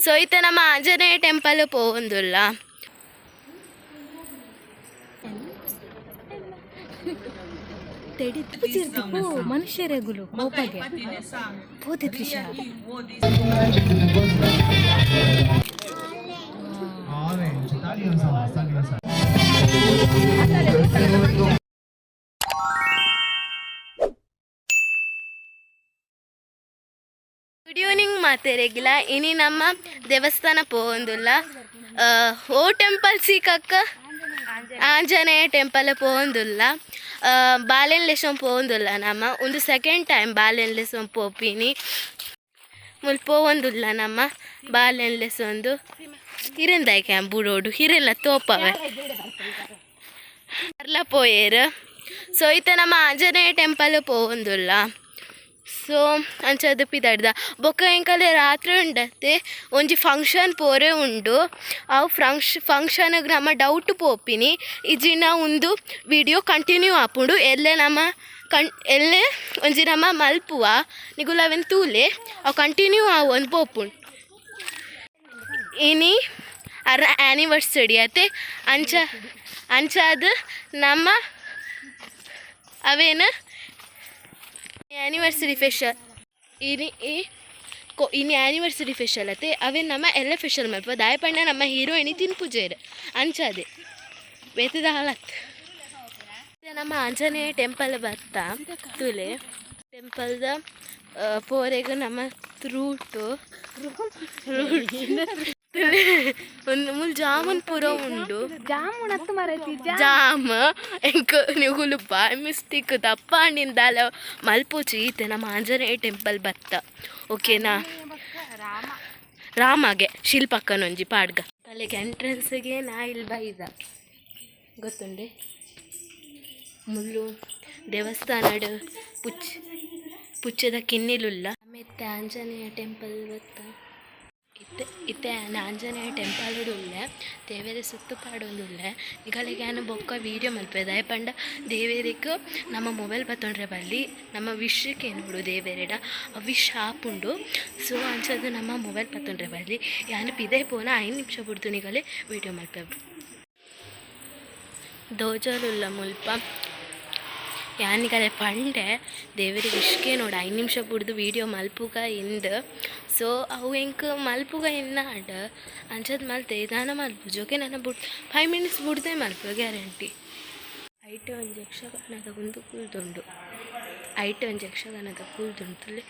ಸೊ ಇತ್ತೆ ನಮ್ಮ ಆಂಜನೇಯ ಟೆಂಪಲ್ ಪೋವೊಂದುಲ್ಲ. ಮನುಷ್ಯರೆಗುಲು ಕೋಪಗೆ ಪೋತೆ ತ್ರಿಷಾ. Orange, 딸리면서 딸리면서. Good evening ಮಾತೆರೆಗಿಲ. ಇನಿ ನಮ್ಮ ದೇವಸ್ಥಾನ ಪೋವೊಂದುಲ್ಲ. ಓ ಟೆಂಪಲ್ ಸೀಕಕ್ಕ? ಆಂಜನೇಯ ಟೆಂಪಲ್ ಪೋವೊಂದುಲ್ಲ. ಬಾಲೆನ್ ಲೆಸೊಂದು ಪೋವೊಂದುಲ್ಲ ನಮ್ಮ. ಒಂದು ಸೆಕೆಂಡ್ ಟೈಮ್ ಬಾಲೆನ್ ಲೆಸೊಂದು ಪೋಪಿನಿ. ಮುಲ್ ಪೋವೊಂದುಲ್ಲ ನಮ್ಮ ಬಾಲೆನ್ ಲೆಸೊಂದು. ಹಿರೆಂದಾಯ್ಕೆ ಬುಡೋಡು ಹಿರೆಲ್ಲ ತೋಪವೆ ಅರ್ಲ ಪೋಯೇರು. ಸೊ ಇತ್ತೆ ನಮ್ಮ ಆಂಜನೇಯ ಟೆಂಪಲ್ ಪೋವೊಂದುಲ್ಲ. ಸೊ ಅಂಚದ ಪಿದಡ್ದ ಬೊಕ್ಕ ಎಂಕಲೆ ರಾತ್ರಿ ಉಂಡತ್ತೆ, ಒಂಜಿ ಫಂಕ್ಷನ್ ಪೋರೆ ಉಂಡು. ಅವು ಫಂಕ್ಷನ್ಗೆ ನಮ್ಮ ಡೌಟ್ ಪೋಪಿನಿ ಇಜಿನ ಒಂದು ವಿಡಿಯೋ ಕಂಟಿನ್ಯೂ ಆಪುಂಡು. ಎಲ್ಲೆ ನಮ್ಮ ಕಣ್ ಎಲ್ಲೆ ಒಂಜಿ ನಮ್ಮ ಮಲ್ಪುವ, ನಿಗುಲ ಅವೆನ್ ತೂಲೆ. ಅವು ಕಂಟಿನ್ಯೂ ಆವೊಂದು ಪೋಪುಂಡು. ಇನಿ ಅರ ಆ್ಯನಿವರ್ಸರಿ ಅತೆ. ಅಂಚ ಅಂಚಾದ್ ನಮ್ಮ ಅವೇನು ಆ್ಯನಿವರ್ಸರಿ ಫೆಷಲ್ ಇನಿ ಈ ಇನಿ ಆ್ಯನಿವರ್ಸರಿ ಫೆಷಲ್ ಅತೆ. ಅವೇನು ನಮ್ಮ ಎಲ್ಲ ಫೆಷಲ್ ಮಲ್ಪ ದಾಯ ಪಂಡ ನಮ್ಮ ಹೀರೋಯಿನಿ ತಿನ್ಪುಜೇರು. ಅಂಚಾದೆ ಬೇತದ ಹಾಲತ್. ನಮ್ಮ ಆಂಜನೇಯ ಟೆಂಪಲ್ ಬರ್ತಾ ತುಲೆ. ಟೆಂಪಲ್ದ ಪೋರೆಗ್ ನಮ್ಮ ರೂಟು ತುಲೆ. ಒಂದು ಮುಲ್ ಜಾಮೂನ್ ಪೂರ ಉಂಡು. ಜಾಮೂನ್ ಹತ್ತು ಮರತಿ. ಜಾಮ್ ಎಂಕ್ ನಿಗುಲು ಬಾಯ್ ಮಿಸ್ಟೇಕ್ ದಪ್ಪಾಂಡಿಂದಾಲ ಮಲ್ಪೊಚಿ. ಈತೆ ನಮ್ಮ ಆಂಜನೇಯ ಟೆಂಪಲ್ ಬತ್ತ, ಓಕೆನಾ? ರಾಮಗೆ ಶಿಲ್ಪಕ್ಕನೊಂಜಿ ಪಾಡ್ಗ. ಅಲ್ಲಿಗೆ ಎಂಟ್ರೆನ್ಸ್ಗೆ ನಾ ಇಲ್ಲಿ ಬೈದ ಗೊತ್ತುಂಡೆ. ಮುಲ್ಲು ದೇವಸ್ಥಾನಡ್ ಪುಚ್ಚದ ಕಿನ್ನಿಲುಲ್ಲ. ಮೆತ್ತೆ ಆಂಜನೇಯ ಟೆಂಪಲ್ ಬತ್ತ. ಇತ್ತೆ ಇತ್ತೆ ಆನ್ ಆಂಜನೇಯ ಟೆಂಪಲ್ ಉಲ್ಲೆ. ದೇವೆರೆ ಸುತ್ತು ಪಾಡೊಂದುಲ್ಲೆ. ನಿಗಲೆಗ್ ಯಾನ್ ಬೊಕ್ಕ ವೀಡಿಯೋ ಮಲ್ಪೆ. ದಾಯೆ ಪಂಡ ದೇವೆರೆಗ್ ನಮ್ಮ ಮೊಬೈಲ್ ಪತ್ತೊಂಡ್ರೆ ಬಲ್ಲಿ, ನಮ್ಮ ವಿಶ್ ಕೇನೊಡು ದೇವೆರೆಡ, ಆ ವಿಶ್ ಆಪುಂಡು. ಸೊ ಅಂಚಾದ್ ನಮ್ಮ ಮೊಬೈಲ್ ಪತ್ತೊಂಡ್ರೆ ಬಲ್ಲಿ. ಯಾನ್ ಪಿದೈ ಪೋನ 5 ನಿಮಿಷ ಬುಡ್ದು ನಿಗಲೆ ವೀಡಿಯೋ ಮಲ್ಪೆ. ದೋಜಲುಲ್ಲ ಮುಲ್ಪ. ಯಾನ್ ನಿಗಲೆ ಪಂಡೆ ದೇವೆರೆ ವಿಶ್ ಕೇನೊಡು, 5 ನಿಮಿಷ ಬುಡ್ದು ವೀಡಿಯೋ ಮಲ್ಪುಗ ಇಂದ್. ಸೊ ಅವು ಎಂಕ್ ಮಲ್ಪುಗ ಇನ್ನಾಂಡ್ ಅಂಚಾದ್ ಮಲ್ತೆ. ದಾನ ಮಲ್ಪುಜಿ, ಓಕೆ? ನನ ಬುಡ್ 5 ಮಿನಿಟ್ಸ್ ಬುಡ್ದೆ ಮಲ್ಪುವ, ಗ್ಯಾರಂಟಿ. ಐಟ್ ಒಂಜಿ ಯಕ್ಷಗಾನದ ಉಂದು ಕುಲ್ದುಂಡು. ಐಟ್ ಒಂಜಿ ಯಕ್ಷಗಾನದ ಕುಲ್ದುಂಡು ತೂಲೆ.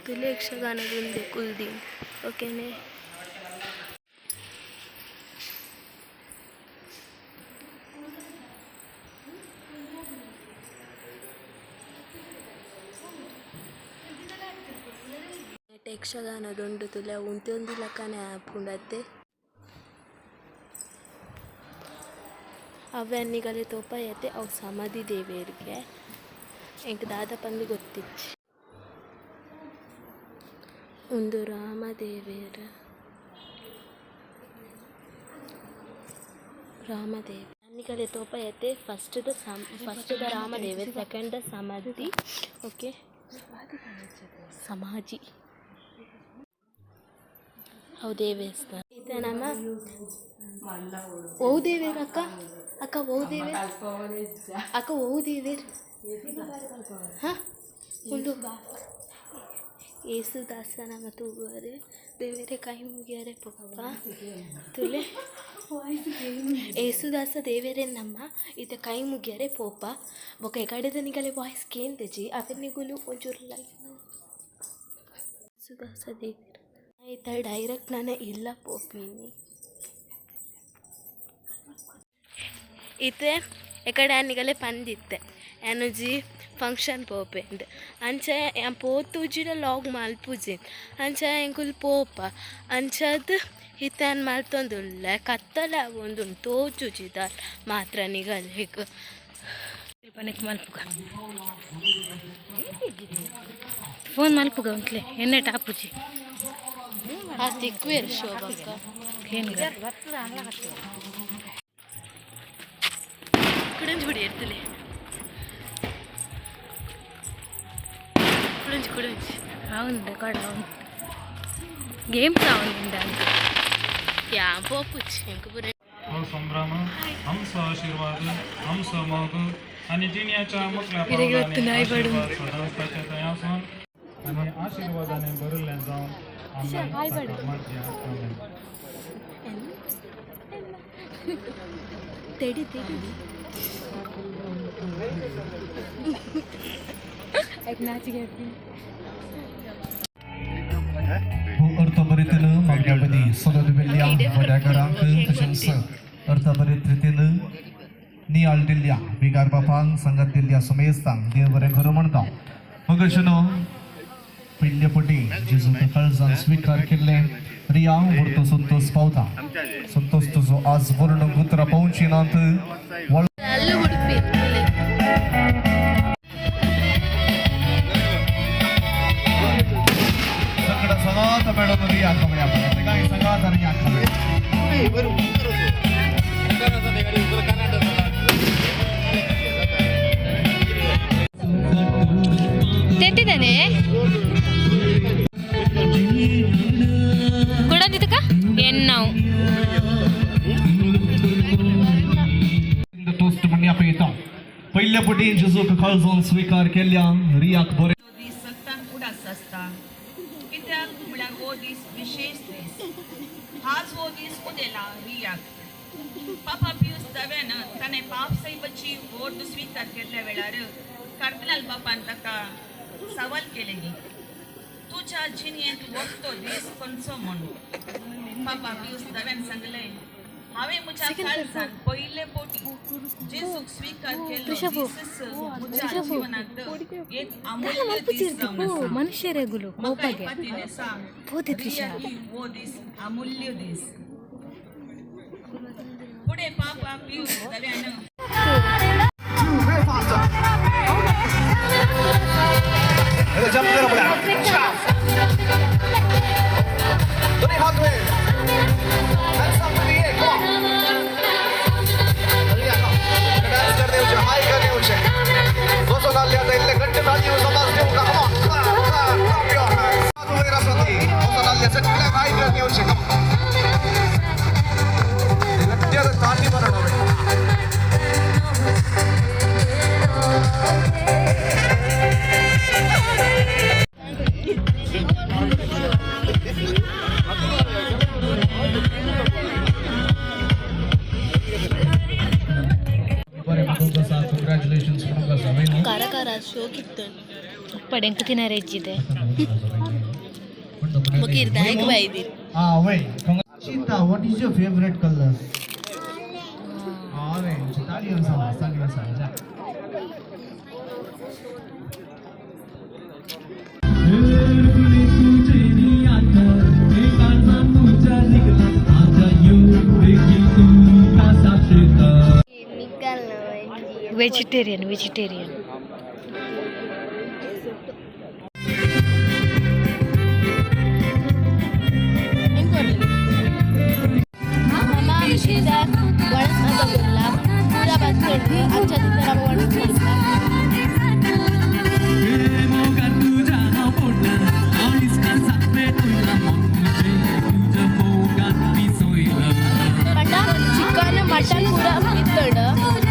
ತುಲೆ, ಯಕ್ಷಗಾನದ ಉಂದೆ ಕುಲ್ದಿನಿ, ಓಕೆನೆ? ಯಕ್ಷಗಾನದುಂಡು ತೂಲೆ. ಉಂತೊಂದಿ ಲಕ್ಕನೆ ಆಪುಂಡು ಅತ್ತೆ. ಅವೆ ನಿಗಲೆ ತೋಪಾಯತೆ, ಅವು ಸಮಾಧಿ ದೇವೆರ್ಗೆ. ಎಂಕ್ ದಾದ ಪಂದ್ ಗೊತ್ತಿಜ್ಜಿ. ಉಂದು ರಾಮ ದೇವೆರ್, ರಾಮದೇವ ನಿಗಲೆ ತೋಪಾಯತೆ. ಫಸ್ಟ್ ದ ರಾಮ ದೇವೆರ್, ಸೆಕೆಂಡ್ ದ ಸಮಾಧಿ, ಓಕೆ? ಸಮಾಧಿ ಅವು ದೇವಸ್ಥಾನ. ಇತ್ತೆ ನಮ ಒವು ದೇವೆರ್ ಅಕ್ಕ? ಅಕ್ಕ, ಒವು ದೇವೆರ್ ಅಕ್ಕ? ಒವು ದೇವೆರ್? ಹಾಂ, ಉಂದು ಯೇಸುದಾಸನ ತೂವರೆ. ದೇವೆರೆ ಕೈ ಮುಗಿಯರೆ ಪೊಪ್ಪ ತುಲೆ. ಯೇಸುದಾಸ ದೇವೆರೆ ನಮ್ಮ ಇತ್ತೆ ಕೈ ಮುಗಿಯರೆ ಪೋಪ. ಬೊಕ ಎಕಡೆದ ನಿಗಲೆ ವಾಯ್ಸ್ ಕೇಂದಿಜಿ. ಅವೆ ನಿಗುಲು ಒಂಚೂರು ಲೈಕ್ ಯೇಸುದಾಸ ದೇವೆರ್. ಇತ್ತೆ ಡೈರೆಕ್ಟ್ ನಾನು ಇಲ್ಲ ಪೋಪಿನಿ. ಇತ್ತೆ ಎಕಡೆ ನಿಗಲೆ ಪಂದಿತ್ತೆ ಯಾನೊಂಜಿ ಫಂಕ್ಷನ್ ಪೋಪೆಂದ್. ಅಂಚ ಯಾನ್ ಪೋತುಜಿಡ ಲಾಗ್ ಮಲ್ಪುಜಿ. ಅಂಚ ಎಂಕುಲು ಪೋಪ. ಅಂಚಾದ್ ಇತ್ತೆ ಯಾನ್ ಮಲ್ತೊಂದುಲ್ಲೆ. ಕತ್ತಲೆ ಆವೊಂದುಂಡು, ತೋಜುಜಿ ದಾಲ ಮಾತ್ರ ನಿಗಲೆಗ್. ಪನೆಕ್ ಮಲ್ಪುಗ, ಫೋನ್ ಮಲ್ಪುಗ ಉಂತ್ಲೆ ಎಣ್ಣೆ ಟಾಪುಜಿ. ಆ ತಿಕ್ವೇರ್ ಶೋಭಕ್ಕ. ಏನು? ಕುಡಂಜಿ ಬಿಡಿ ಎರ್ತಲೆ. ಕುಡೊಂಜಿ ಕುಡೊಂಜಿ. అవును, ರೆಕಾರ್ಡ್ అవును. ಗೇಮ್ಸ್ అవును ಅಂತ. ಯಾ ಪೋಪುಚಿ ಎಂಕ್ ಪೂರ. हो संभ्रम, आमचो आशीर्वाद, आमचो मोग आनी जिणयाच्या मुखल्या इरेग पावलांनी नाय पडून. आशीर्वाद सदांच ताच्या थंय आसून आनी आशिर्वादाने भरिल्लें जावन आमी ताका मागया. आमेन. ತೆಡಿ ತೆಡಿ. ನಾಚಿಗೆ. अर्थ बरेतीन मागण्या सदद वेल्ल्या व्हड्या घरांक तशेंच अर्थ बरेत रितीन नियाळ दिल्ल्या विगार बापांक, संगत दिल्ल्या सुमेस्तांक देव बरें करूं म्हणटा. मगशनो पयले पटी जेजू काळजान स्विकार केल्ले रिया व्हरतो संतोष पावता. संतोष तुजो आज वर्ण उतरां पावची नात. ಅಲ್ಲು ಉಡುಪಿ. सगळं संगात मेळून रिया करूया. सगळ्यांनी संगात रिया करूया. ತೆಟ್ಟಿದ್ದಾನೆ ಕೊಡೋದಿದ್ದಕ್ಕ ಎನ್ನಾವು. टोस्ट म्हणया पळयता. पयल्या पटी जेजूक काळजान स्विकार केल्ल्या रियाक बरें. तो दीस सत्तान उडास आसता, कित्याक म्हळ्यार हो दीस विशेष दीस. हाच हो दीस उदेला रियाक. पापा पियूस दव्यान ताणें पाप साहेबाची वोट स्विकार केल्ल्या वेळार कार्दिनाल बापान ताका सवाल केलेली, तुज्या जिणेंत वखतो दीस खंयचो म्हणून. पापा पियूस दव्यान सांगलें, हांवें म्हज्या काळजान पयले पोटी जेजूक स्विकार केल्लो दीसच म्हज्या जीवनांत एक अमूल्य दीस जावन आसा. ಮನುಷ್ಯರೆಗುಲು म्हाका ಕೋಪಗೆ इपातीन आसा పోతే ತ್ರಿಷಾ. रिया हो दीस अमूल्य दीस. फुडें पापा पियूस दव्यान Way faster. Jump करो बोला. दोनों हाथ में. Hands up in the air. Come on. Riya, come. Dance कर दे उसे, हाई कर दे उसे. दोस्तों, तालियां दे ले, घंटे तालियों समाज दे उनका. Come on. Clap, clap, clap your hands. साधु मेरा साथी. दोस्तों, तालियां से clap, high कर दे उसे. Come on. ಗಟ್ಟಿಯಾದ ತಾಳಿ ಬರೋಣ. ಬರೆ ಮಗೊಂದು. ಕಂಗ್ರ್ಯಾಚುಲೇಷನ್ಸ್. ಖಾರ ಖಾರ ಶೋಕಿತ್ತು. ಉಪ್ಪಡೆ ಎಂಕ್ ತಿನ್ನರೆ ಇಜ್ಜಿದೆ. ಮುಗೀರ್ ದಾಯಕ್ ಬೈದಿರಿ. Ah, wait. Chita, what is your favorite color? Orange. ತಾಳಿ ಒಂದ್ಸಲ, ತಾಳಿ ಒಂದ್ಸಲ. Vegetarian, vegetarian. ಒಣಸ್ ಪೂರ ಬರ್ತುಂಡು. ಅಂಚದ ನಮ ಒಣಸ್ ಮಲ್ಪ. ಪಂಡ ಚಿಕನ್ ಮಟನ್ ಪೂರ ಇತ್ತುಂಡು.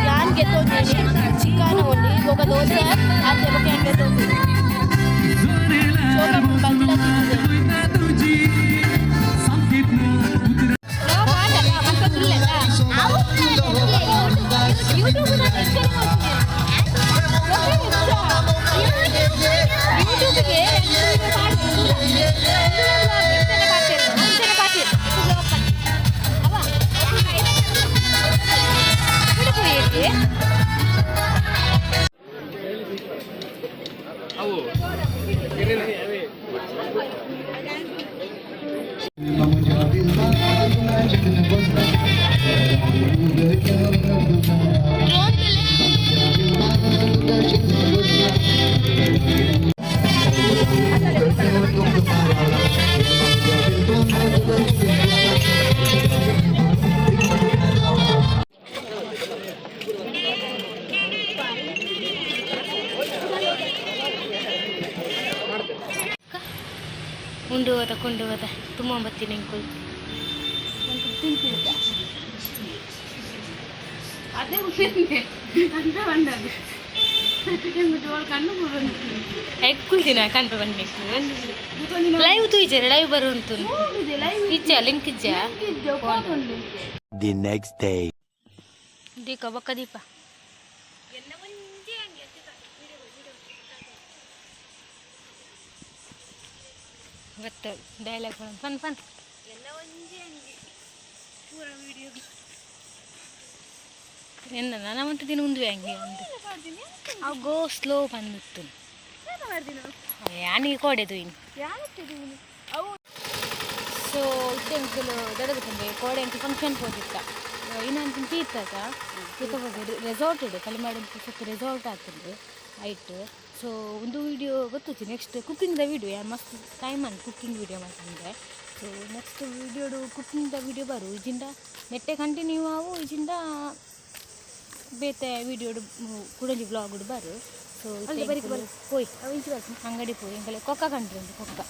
ಯಾನ್ ಗೆತ್ತೊಂದಿನಿ ಚಿಕನ್ ಒಂಜಿ ಬೊಕ ದೋಸೆ ಆತೆ. ಬೊಕ ಯಾನ್ ಗೆತ್ತೊಂದಿನಿ. ಶೋಕ ಬಂದಿಲ್ಲ ತಿಂದಿದೆ. ಉಂಡು ಹೋದ ಕೊಂಡು ಹೋದ ತುಂಬ ಬತ್ತೀನಿ ಎಂಕುಲು. ಅದೇ ಕಣ್ಣು ಕುಲ್ದಿನ ಕನ್ಪ ಬನ್ನಿ. ಲೈವ್ ತೂಯಿಜಾರೆ, ಲೈವ್ ಬರುವಂತು ಇಜ್ಜ, ಲಿಂಕ್ ಇಜ್ಜ. The next day. ದೀಕ ಬೊಕ್ಕ ದೀಪ. ಗೊತ್ತ ಡೈಲಾಗ್ ಫನ್ ಫನ್. ಎನ್ನ ನನ್ನ ಒಂತ ದಿನ ಉಂದುವೆ ಹಂಗೆ ಒಂದು ಅವು ಗೋ ಸ್ಲೋ ಬಂದಿತ್ತು. ಯಾನಿಗೆ ಕೋಡೆದು ಇನ್ನು. ಸೊ ಇತ್ತೆ ಎಂಕುಲು ದಡದ ಪಂಡೆ ಕೋಡೆ ಎಂಕ್ ಫಂಕ್ಷನ್ ಪೋದಿತ್ತ. ಇನ್ನೊಂದು ತೀರ್ಥಕ ತೀರ್ಥ ರೆಸಾರ್ಟ್ ಇದೆ ಕಲಿಮಾಡು ಸ್ವಲ್ಪ ರೆಸಾರ್ಟ್ ಆಗ್ತದೆ ಐಟ್. ಸೊ ಒಂದು ವೀಡಿಯೋ ಗೊತ್ತುಚ್ಚಿ, ನೆಕ್ಸ್ಟ್ ಕುಕ್ಕಿಂಗ್ದ ವೀಡಿಯೋ. ಯಾರು ಮಸ್ತ್ ಟೈಮ್ ಅನ್ ಕುಕ್ಕಿಂಗ್ ವೀಡಿಯೋ ಮಾಡ್ತಂದ್ರೆ. ಸೊ ನೆಕ್ಸ್ಟ್ ವೀಡಿಯೋಡು ಕುಕ್ಕಿಂಗ್ದ ವೀಡಿಯೋ ಬರು ಇಜಿಂದ ನೆಟ್ಟೆ ಕಂಟಿನ್ಯೂ ಆವು, ಇಜಿಂದ ಬೇತೆ ವೀಡಿಯೋಡು ಕುಡೊಂಜಿ ವ್ಲಾಗ್ಡು ಬರು. ಸೊ ಪೋಯ್ ಅಂಗಡಿ ಪೋಯ್ ಎಂಕಲೆ ಕೊಕ್ಕ ಕಂಡ್ರೆ ಉಂಟು ಕೊಕ್ಕ.